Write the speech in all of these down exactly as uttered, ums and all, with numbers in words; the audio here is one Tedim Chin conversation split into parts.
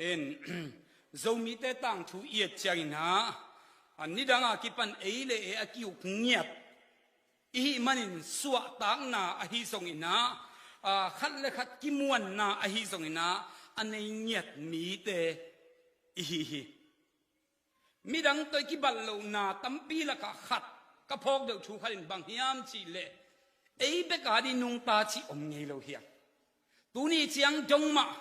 In Zomite tangthu i et ciangin ah, a nidang a kipan ei le ei a ki-uk ngiat i hih manin suahtakna ahi zongin ah, a khat le khat kimuanna ahi zongin ah, a nei ngiat mite i hi hi. Midang tawh i kibat lohna tampi lakah khat ka phawk deuh thu khat in bang hiam cih leh, ei bek a ding nungta cih om ngei lo hiam? Tuni ciang dong mah,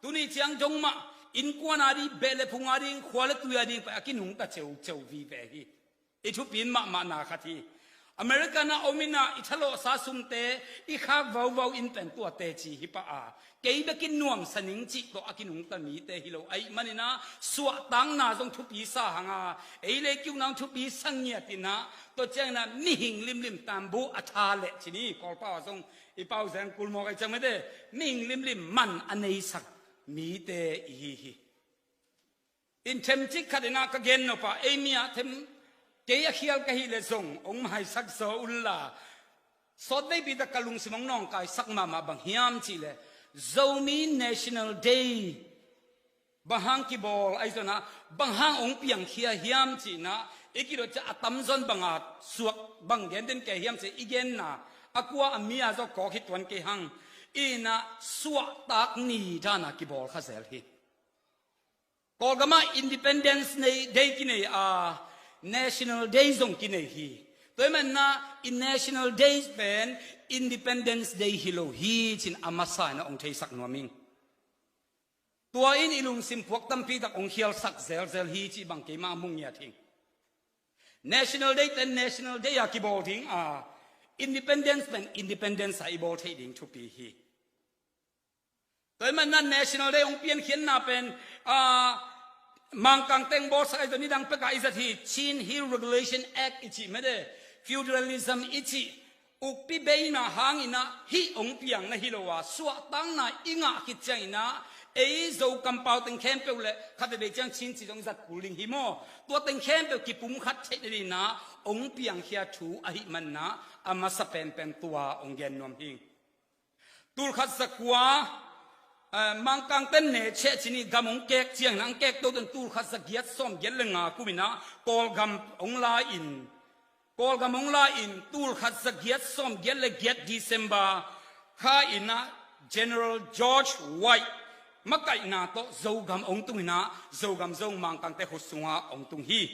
tuni ciang dong mah, innkuan a ding, beh le phung a ding, khua le tui a ding pai a kinungta ceuceu vive hi. I thupi in mahmahna khat hi. America na om in ah i thalawhsa sumte i khak vauvau in pen tua teci hi pah a, kei bek in nuamsa ning cih tawh a kinungta mite hi lo ahih manin ah, suahtakna zong thupi sa hang a, ei le ei ki-ukna zong thupi sa ngiat in ah, tua ciangin ah mihing limlim tambu a tha leh ci ni, Kawlpau ah zong i pau zeng kul mawk ahih ciang mete, mihing limlim man a neisak mite i hi hi. In themcik khat in ah ka gen nop a, ei mi ah them, kei a khial ka hih leh zong hong maisak zaw un la, sawtveipi tak ka lungsim hong nawngkaisak mahmah bang hiam cih leh, Zomi National Day bang hang kibawl ahi zongin ah, bang hang hong piangkhia hiam cih in ah, i kidot ciang a tamzaw in bang a suak, bang gen den kei hiam cih i genna, a kua a mi a zong kawk hi tuan kei hang. In ah suahtak ni dan a kibawl kha zel hi. Kawlgam ah Independence Day, Day kinei a, National Day zong kinei hi. Tua ahih manin ah i National Day pen Independence Day hi lo hi ci-in a masa in ah hong theisak nuam ing. Tua in i lungsim phuak tampi tak hong khialsak zelzel hi cih bang keimah a mu ngiat hing. National Day pen National Day a kibawl ding a, Independence pen Independence a i bawl theih ding thupi hi. Tua ahih manin ah National Day hong piankhiatna pen, ah, Mangkangte hong bawlsak ahi zong nidang pek a i zat hi. Chin Hill Regulation Act i cih mete, feudalism i cih, ukpi beina hangin ah hih hong piang na hi lo a, suahtakna i ngah khit ciangin ah ei Zo kampau teng khempeuh le khatvei ciang Chin cih zong i zat kul ding hi maw? Tua teng khempeuh kipumkhat theih nadingin ah hong piangkhia thu ahih manin ah a masa penpen tua hong gen nuam hing. Tulkhat zakua, eh, Mangkangte ne cheh ci ni, gam hong kek ciangin ah hong kek to tun tulkhat zagiat sawmgiat le nga kum in ah Kawlgam hong la in, Kawlgam hong la in, tulkhat zagiat sawmgiat le giat December kha in ah General George White makaihna tawh Zogam hong tung in ah, Zogam zong Mangkangte khut sungah hong tung hi.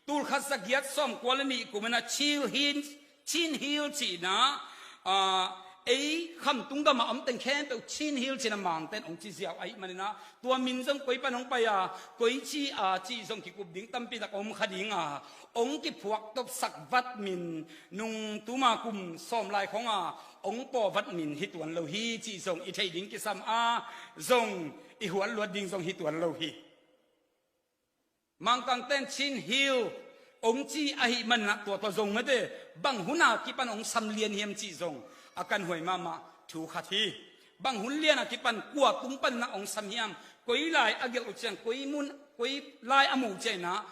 Tulkhat zagiat sawmkua le nih kum in ah Chin Hill, Chin Hill ci-in ah, ah, ei khamtung gam a om teng khempeuh Chin Hill ci-in ah Mangte'n hong ci ziau ahih manin ah, tua min zong koi pan hong pai a, koi ci a cih zong kikup ding tampi tak om kha ding a, hong kiphuaktawpsak vat min, nung tuma kum sawm lai khong a hong pawh vat min hi tuan lo hi cih zong i theih ding kisam a, zong i huat luat ding zong hi tuan lo hi. Mangkangte'n Chin Hill hong ci ahih manin ah tua tua zong mete, bang hun a kipan hong sam lian hiam cih zong a kanhuai mahmah thu khat hi. Bang hun lian a kipan kua tung panin ah hong sam hiam, koi lai a gelh uh ciang, koi mun, koi lai a muh uh ciangin ah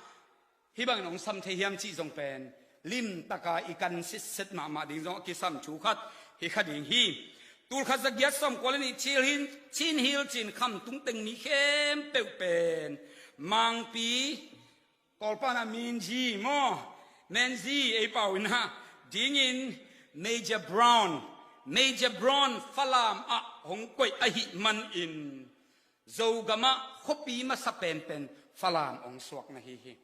hih bangin hong sam thei hiam cih zong pen limtaka i kan sitset mahmah ding zong a kisam thu khat hi kha ding hi. Tulkhat zagiat sawmkua le nih Chin Hill, Chin Hill ci-in khamtung teng mi khempeuh pen Mangpi, Kawlpau in ah Minzi maw, Menzi ei pau in ah dingin Major Brown, Major Brown Falam ah hong koih ahih manin Zogam ah khuapi masa penpen Falam hong suak na hi hi.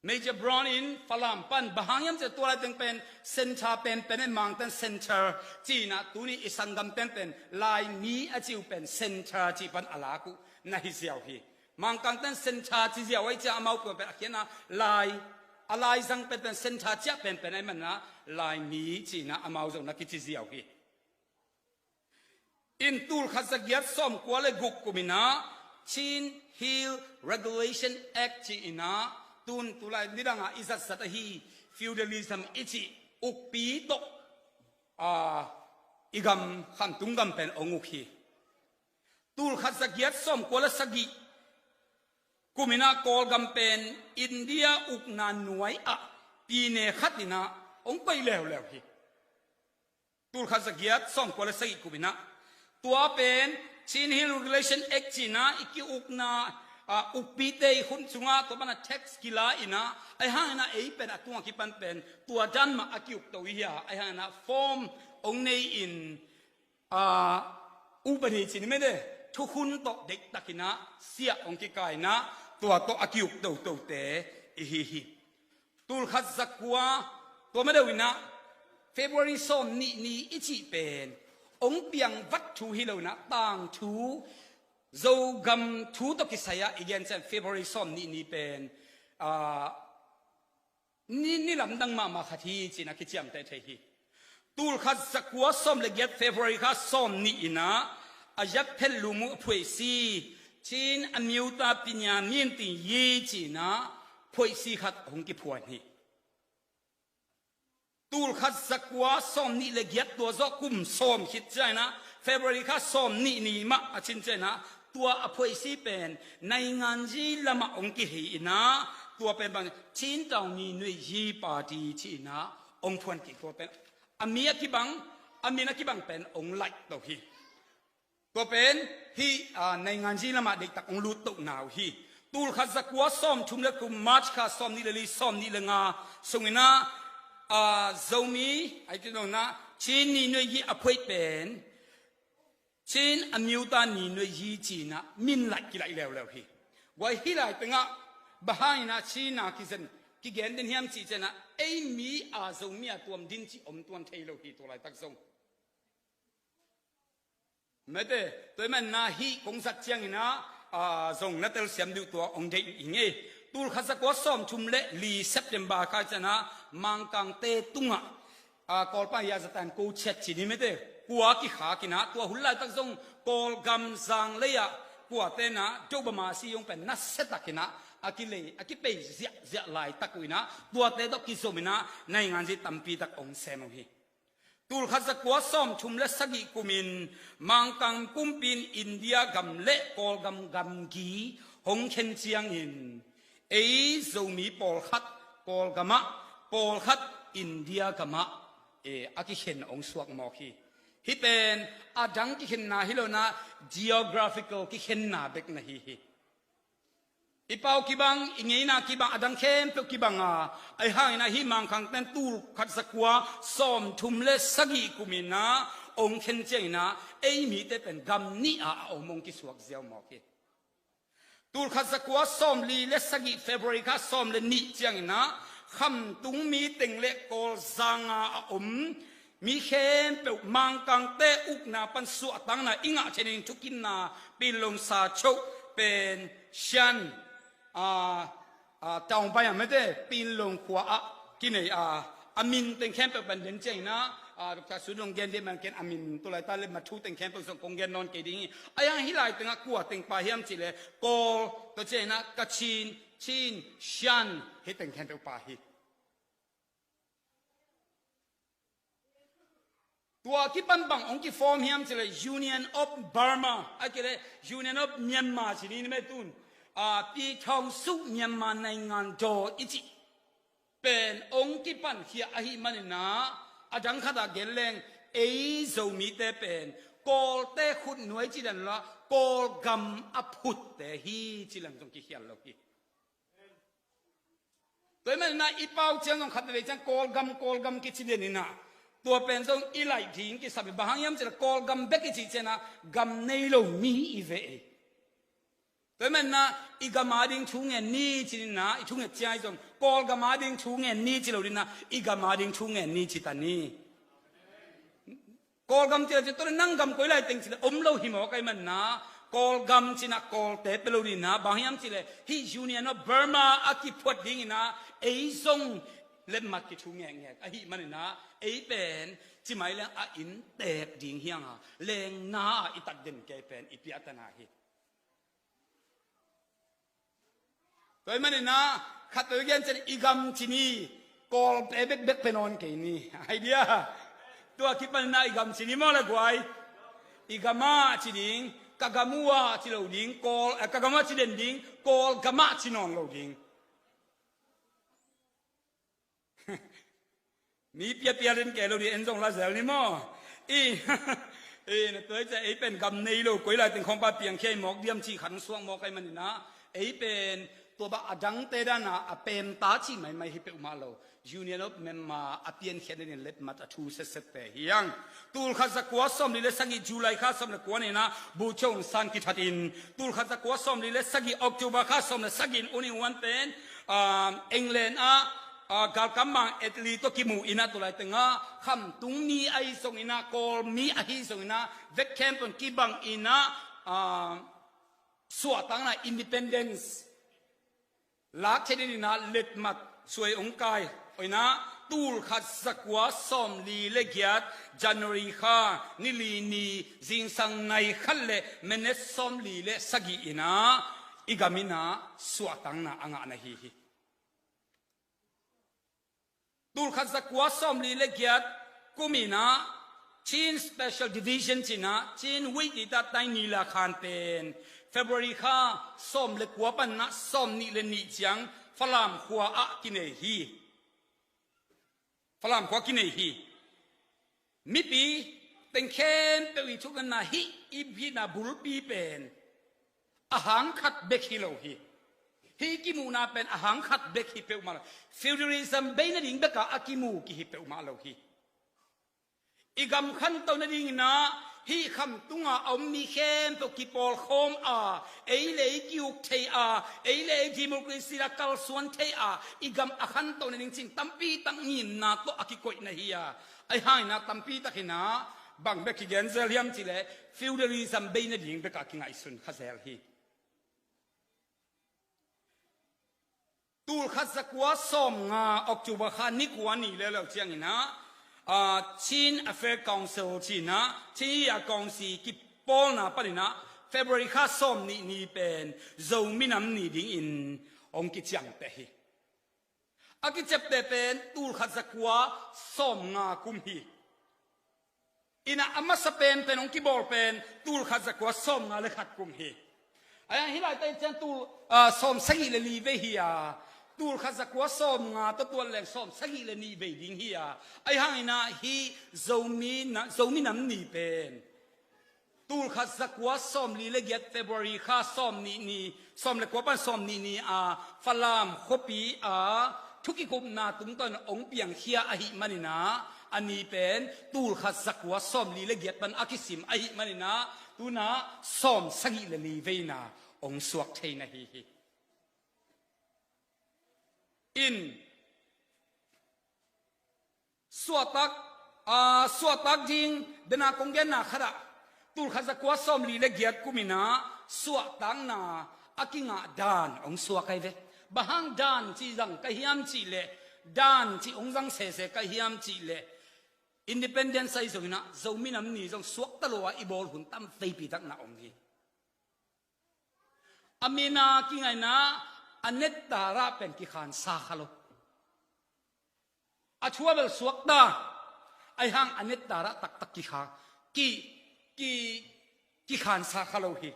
Major Brown in Falam pan, bang hang hiam cih leh tua laiteng pen center penpen in, Mangte'n center ci-in ah, tuni i sanggam penpen Laimi a ci uh pen center cih pan a lak uh na hi ziau hi. Mangkangte'n center ci ziau ahih ciang amau pen a khiatna lai, a laizang penpen center ciah penpen ahih manin ah Laimi ci-in ah amau zong na kici ziau hi. In tulkhat zagiat sawmkua le guk kum in ah Chin Hill Regulation Act ci-in ah, tun tulai nidang a i zatzat ahi feudalism i cih ukpi tawh, ah, i gam khamtung gam pen hong uk hi. Tulkhat zagiat sawmkua le sagih kum in ah Kawlgam pen India ukna nuai ah pine khat in ah hong koih leuleu hi. Tulkhat zagiat sawmkua le sagih kum in ah. Tua pen Chin Hill Regulation Act cihna i ki-ukna, ah, ukpite i hun sungah tua pana tax kila inah, ahi hangin ah ei pen a tungah kipan pen tua dan mah a ki-uk to i hi a, ahi hangin ah form hong nei in, ah, upadi cih ni mete, thukhun tawh deihtakin ah siah hong kikaih inah tua tawh a ki-uk totote i hi hi. Tulkhat zakua, tua ma deuh inah February sawm nih ni i cih pen hong piang vat thu hi lo inah tangthu, Zogam thu tawh kisai-ah i gen ciang February sawm nih ni pen, ah, ni, ni lamdang mahmah khat hi ci-in a kiciamteh thei hi. Tulkhat zakua sawm le giat February kha sawm nih inah a yat phet lum uh a phuaisi Chin Amyotha Pinyin Ting Yi ci-in ah phuaisi khat hong kiphuan hi. Tulkhat zakua sawm nih le giat tua zawh kum sawm khit ciang inah February kha sawm nih ni mah a cin ciang inah tua a phuaisi pen nainganzi lamah hong kihei inah tua pen bang Chin Taung Ni Nuih Yi Party ci-in ah hong phuan kik tua pen a mi a kibang, a min a kibang pen hong laih to hi. Tua pen hih, ah, nainganzi lamah deihtak hong lut tohna uh hi. Tulkhat zakua sawm thum le kum March kha sawm nih le li, sawm nih le nga sung inah, ah, Zomi, ai ti nong na, Chin Ni Nuih Yi a phuaih pen Chin Amyotha Ni Nuih Yi ci-in ah min laih kilaih leuleu hi. Guai hih lai tengah bang hangin ah Chin a kizen kigen den hiam cih ciang inah ei mi a Zomi a tuam din cih om tuan thei lo hi tua laitak zong. Mete, tua ahih manin ah hih kong zat ciang inah, ah, zong na telsiam dih uh tua hong deih ing ei. Tulkhat zakua sawm thum le li September kha ciang inah Mangkangte tungah, ah, Kawlpa hi a zatan ko chet ci ni mete, kua kikhak inah tua hun laitak zong Kawlgam zanglei ah kuate inah Dobama si hong pen nasia tak inah a kilei, a kipei ziahziah laitak uh inah tuate tawh kizom inah nainganzi tampi tak hong sem uh hi. Tulkhat zakua sawm thum le sagih kumin Mangkang kumpi in India gam le Kawlgam gamgi hong khen ciangin ei Zomi pawlkhat Kawlgamah, pawlkhat India gamah, eh, a kikhen hong suak mawk hi. Hih pen a dang kikhenna hi lo inah geographical kikhenna bek na hi hi. I pau kibang, i ngeina kibang, a dang khempeuh kibang a, ahi hangin ah hih Mangkangte'n tulkhat zakua sawm thum le sagih kumin ah hong khen ciangin ah ei mite pen gam nih ah a om hong kisuak ziau mawk hi. Tulkhat zakua sawm li le sagih February kha sawm le nih ciangin ah khamtung mi teng le Kawlzang a a om mi khempeuh Mangkangte ukna pan suahtakna i ngah theihna thukinna Pinlong sa choh pen Shan, a, a, Taung Bai a mete Pinlong khua ah kinei a, a min teng khempeuh pan den ciangin ah, a, Doctor Sudong gen dih man ken a min tu lai ta le ma thu teng khempeuh zong kong gen nawn kei ding hi. A yang hih lai tengah kua teng pa hiam cih le Kawl, tua ciangin ah Kachin, Chin, Shan, hih teng khempeuh pa hi. Tua kipan bang hong kiform hiam cih le Union of Burma, a kei le Union of Myanmar ci ni ni me tun. A, Pi Thong Su Myanmar naingan daw i cih pen hong kipan khia ahih manin ah a dang khat ah gen leng ei Zomite pen Kawlte khutnuai ci dan la Kawlgam a phutte hi ci dan zong kikhial lo hi. Tua ahih manin ah i pau ciang zong khat veve ciang Kawlgam, Kawlgam kici den in ah tua pen zong i laih ding kisam hi. Bang hang hiam cih leh Kawlgam bek i cih ciang ah gam nei lo mi i ve hi. Tua ahih manin ah i gam a ding thu ngen ni ci ni in ah i thunget ciang ahi zong Kawlgam a ding thu ngen ni ci lo ding in ah i gam a ding thu ngen ni ci ta ni. Kawlgam cih leh tua leh nang gam koi lai teng cih leh om lo hi mawk ahih manin ah Kawlgam ci in ah Kawlte pia lo ding in ah bang hiam cih leh hih Union of Burma a kiphuat ding in ah ei zong letmat kithu ngekngek ahih manin ah ei pen ci mai leng a inntek ding hi hang a lengna ah i tat den kei pen i piahtana hi. Tua ahih manin ah khat tua i gen ciang i gam ci ni, Kawlte bekbek pia nawn kei ni. Ai dia. Tua kipan in ah i gam ci ni maw le guai. I gam ah ci ding, ka gam uh ah ci lo ding, Kawl, eh, ka gam ah ci den ding, Kawlgam ah ci nawn lo ding. Mi piapia den kei lo ding, en zong la zel ni maw. I, E, na tuai cia ei pen gam nei lo, koi lai teng khawngpa piangkhia i mawk diam cih khat hong suak mawk ahi maninah, ei pen tua bang a dangte dana a pemta cih maimai hi peuhmah lo. Union of Myanmar a piankhiat nading letmat a thu setsette hi hang. Tulkhat zakua sawmli le sagih July kha sawm le kua ninah Bogyoke Aung San kithatin, tulkhat zakua sawmli le sagih October kha sawm le sagih in U Nuon pen, ah, England ah, ah, galkam mang Attlee tawh kimu inah, tua lai tengah khamtung mi ahi zonginah, Kawl mi ahi zonginah, vekkhempeuh in kibang inah, ah, suahtakna independence lak thei ding inah letmat suai hong kai inah, tulkhat zakua sawmli le giat January kha ni li ni zingsang nai khat le minute sawmli le sagih inah i gam inah suahtakna a ngahna hi hi. Tulkhat zakua sawmli le giat kum inah Chin Special Division cinah Chin Wei Tita Tai Ni La Khan pen February kha sawm le kua paninah sawm nih le nih ciang Falam khua ah kinei hi. Falam khua kinei hi. Mipi teng khempeuh i thukna hih i hihna bulpi pen a hang khat bek hi lo hi. Hih kimuhna pen a hang khat bek hi peuhmah lo. Feudalism bei nading bekah a kimu kihi peuhmah lo hi. I gam khanto nadinginah hih khamtunga a om mi khempeuh kipawlkhawm a, ei le ei ki-uk thei a, ei le ei democracy la kalsuan thei a, i gam a khanto nading cin tampi tak ngimna tawh a kikoihna hi a, ahi hanginah tampi takinah bang bek kigen zel hiam cihleh feudalism bei nading bekah kingaihsun kha zel hi. Tulkhat zakua sawmnga October kha ni kua ni leuleu cianginah, ah, Chin Affairs Council cinah, Chin Affairs Council kipawlna paninah February kha sawm nih ni pen Zomi Nam Ni dingin hong kiciamteh hi. A kiciapteh pen tulkhat zakua sawmnga kum hi. Inah a masa penpen hong kibawl pen tulkhat zakua sawmnga le khat kum hi. Ahi hang hih laitakin ciang tul, ah, sawm sagih le li vei hi a, tulkhat zakua sawmnga tawh tuat leng sawm sagih le nih vei ding hi a, ahi hanginah hih Zomi na, Zomi Nam Ni pen tulkhat zakua sawmli le giat February kha sawm nih ni, sawm le kua pan sawm nih ni a Falam khuapi a thu kikupna tungtawn hong piangkhia ahih maninah, a ni pen tulkhat zakua sawmli le giat pan a kisim ahih maninah, tunah sawm sagih le li veina hong suak theina hi hi. In suahtak, ah, suahtak ding dena kong genna khatah tulkhat zakua sawmli le giat kuminah suahtakna a kingah dan hong suak ahi ve. Bang hang dan cih zang ka hiam cihleh, dan cih hong zang sese ka hiam cihleh, independence ahi zonginah Zomi Nam Ni zong suakta lo a i bawl hun tam veipi takna om hi. A mina kingaihna a nettara pen kikhansa kha lo. A thu a bel suakta, ahi hang a nettara taktak kikha, ki, ki, kikhansa kha lo hi.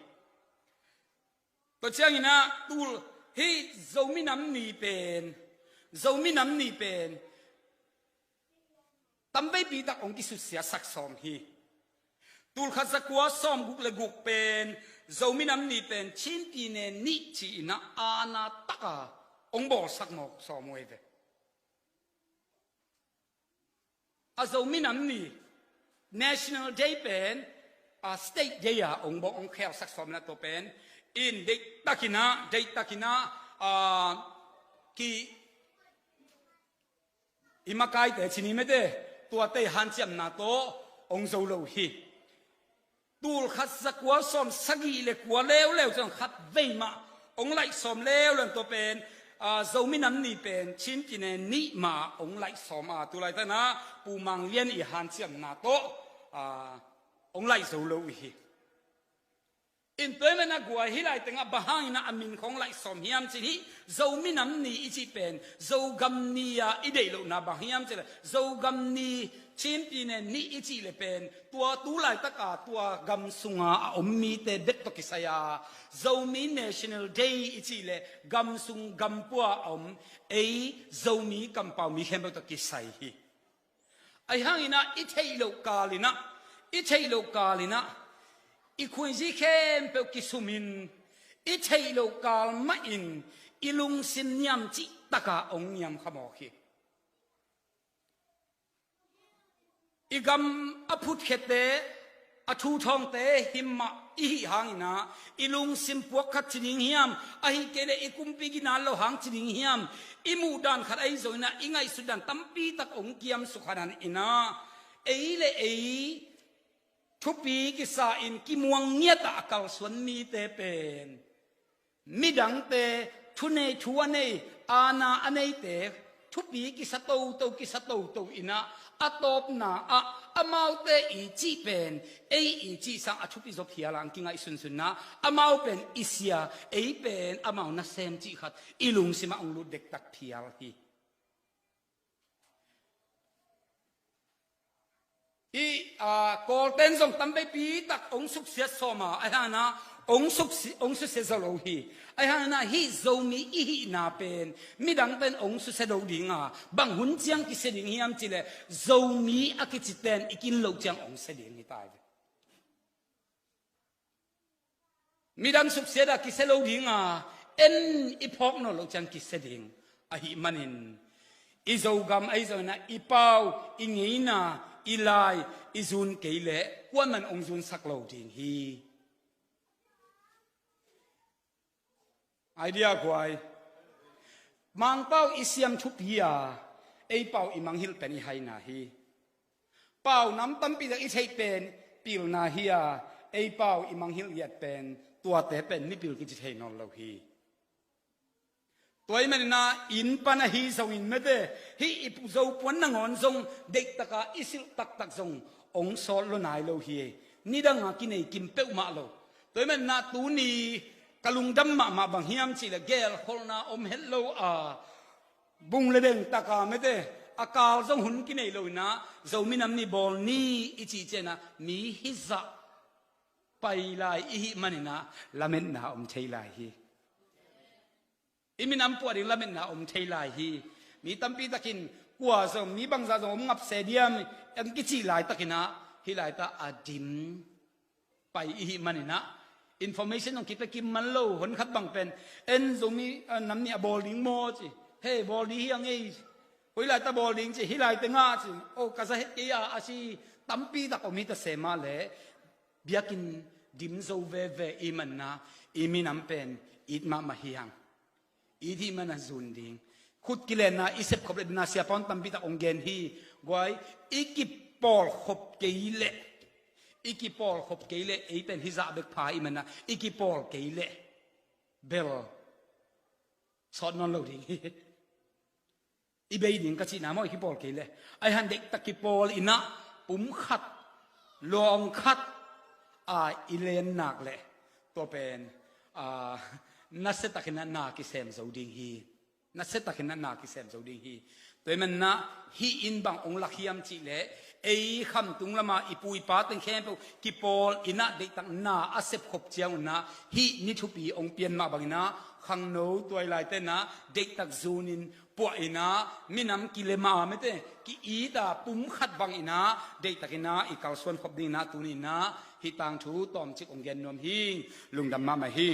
Tua cianginah tul hih Zomi Nam Ni pen, Zomi Nam Ni pen tamveipi tak hong kisutsia sak sawm hi. Tulkhat zakua sawmguk le guk pen Zomi Nam Ni pen Chin Pyine Ni ci-inah aana taka hong bawlsak mawk sawm uh ahi ve. A Zomi Nam Ni National Day pen a State Day a hong bawh hong khelsak sawm inah tua pen in deihtakinah, deihtakinah, ah, ki i makaite cini mete tuate i hanciamna tawh hong zo lo hi. Tulkhat zakua sawm sagih le kua leuleu ciang khat vei mah hong laih sawm leuleu tua pen, ah, Zomi Nam Ni pen Chin Pyine Ni mah hong laih sawm a, tulaitanah Pu Mang Lian i hanciamna tawh, ah, hong laih zo lo uh hi. In tua ahih manin a guai hih lai tengah bang hangin a min khawng laih sawm hiam cih leh, Zomi Nam Ni i cih pen Zogam ni-a i deih lohna bang hiam cih leh, Zogam ni, Chin Pyine Ni i cih leh pen tua tu laitaka tua gam sunga a om mite bek tawh kisai a, Zomi National Day i cih leh gam sung gam pua a om ei Zomi kampau mi khempeuh tawh kisai hi. Ahi hangin a i theih loh kal in a, I theih loh kal in ah i khuaizi khempeuh kisumin, i theih loh kal mahin i lungsim niam cihtak a hong niam kha mawk hi. I gam a phutkhete, a thuthawngte hi mah i hih hangin ah i lungsim puak khat ci ding hiam, ahih kei leh i kumpi ginat loh hang ci ding hiam, i muhdan khat ahi zongin ah i ngaihsutdan tampi tak hong kiamsuk kha nanin ah, ei le ei thupi kisa-in kimuang ngiat ah a kalsuan mite pen midangte, thunei thu a nei, aana a neite, thupi kisa toto, kisa toto in ah, a tawpna ah amaute i cih pen ei i cih sang a thupi zaw phial a hong kingaihsunsun ah, amau pen i sia, ei pen amau nasem cih khat i lungsim ah hong lut dektak phial hi. Hih, aa, Kawlte'n zong tamveipi tak hong suksiat sawm a, ahih hangin ah hong suksi-, hong susia zo lo hi. Ahih hangin ah hih Zomi i hihna pen midangte'n hong susia lo ding a, bang hun ciang kisia ding hiam cih leh Zomi a kicite'n i kin loh ciang hong sia ding hi ta hi ve. Midang suksiat a kisia lo ding a, en i phawk nawn loh ciang kisia ding. Ahih manin i Zogam ahi zongin ah i pau, i ngeina, i lai, i zun kei leh kuaman hong zunsak lo ding hi. Idea guai. Mangpau i siam thupi a, ei pau i mangngilh pen i haina hi. Pau nam tampi tak i theih pen pilna hi a, ei pau i mangngilh ngiat pen tuate pen mipil kici thei nawn lo hi. Tua ahih manin ah inn pan ahi zongin mete, hih i pu Zo puan nangawn zong deihtak a i silh taktak zong hong sawt lua nai lo hi. Nidang a kinei kim peuhmah lo. Tua ahih manin ah tuni ka lungdam mahmah bang hiam cih leh gelkholhna om het lo a, bung le deng tak a mete, a kal zong hun kinei lo in ah, Zomi Nam Ni bawl ni i cih ciangin ah mi hizah pai lai i hih manin ah lametna om thei lai hi. I minam puah ding lametna om thei lai hi. Mi tampi takin kua zong, mi bangzah zong om ngap se diam, hong kicih laitakin ah, hih laitak a dim pai i hih manin ah, information zong kipia kim man lo, hon khat bang pen, en Zomi, ah, Nam Ni a bawl ding maw ci, hei, bawl ding hi a ngei, koi laitak bawl ding ci, hih lai teng ah ci, oh, ka za het kei a, a ci, tampi tak om hi ta se mah leh, biakinn dim zo veve i hih manin ah, i minam pen it mahmah hi hang. I hih manin ah zun ding. Khut kilenna i sepkhop leh, dena siapa hong tampi tak hong gen hi. Guai, i kipawlkhop kei leh, i kipawlkhop kei leh, ei pen hizah bek pha i hih manin ah, i kipawl kei leh bel sawt nawn lo ding hi. I bei ding ka cihna maw, i kipawl kei leh. Ahih hang deihtak kipawl in ah, pum khat, lawng khat a i len nak leh, tua pen, ah, nasiatakin ah na kisem zo ding hi. Nasiatakin ah na kisem zo ding hi. Tua ahih manin ah hih in bang hong lak hiam cih leh, ei khamtung lam a i pu i pa teng khempeuh kipawl in ah deihtak na a sepkhop ciangun ah, hih ni thupi hong pian mah bangin ah, khangno tuailaite'n ah deihtak zunin puah in ah, minam kilem a mete, ki-it a pum khat bangin ah, deihtakin ah i kalsuan khop dingin ah, tuni-in ah hih tangthu tawmcik hong gen nuam hi. Lungdam mahmah hi.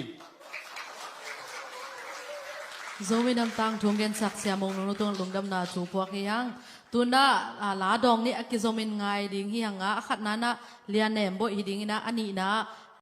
Zomi Nam tangthu hong gensak Sia Mung Nung Nu tungah lungdamna thu puak hi hang. Tu-in ah, ah, la dawng nih a kizomin ngai ding hi hang a, a khatna in ah Lia Nem Boih hi dingin ah, a nihna ah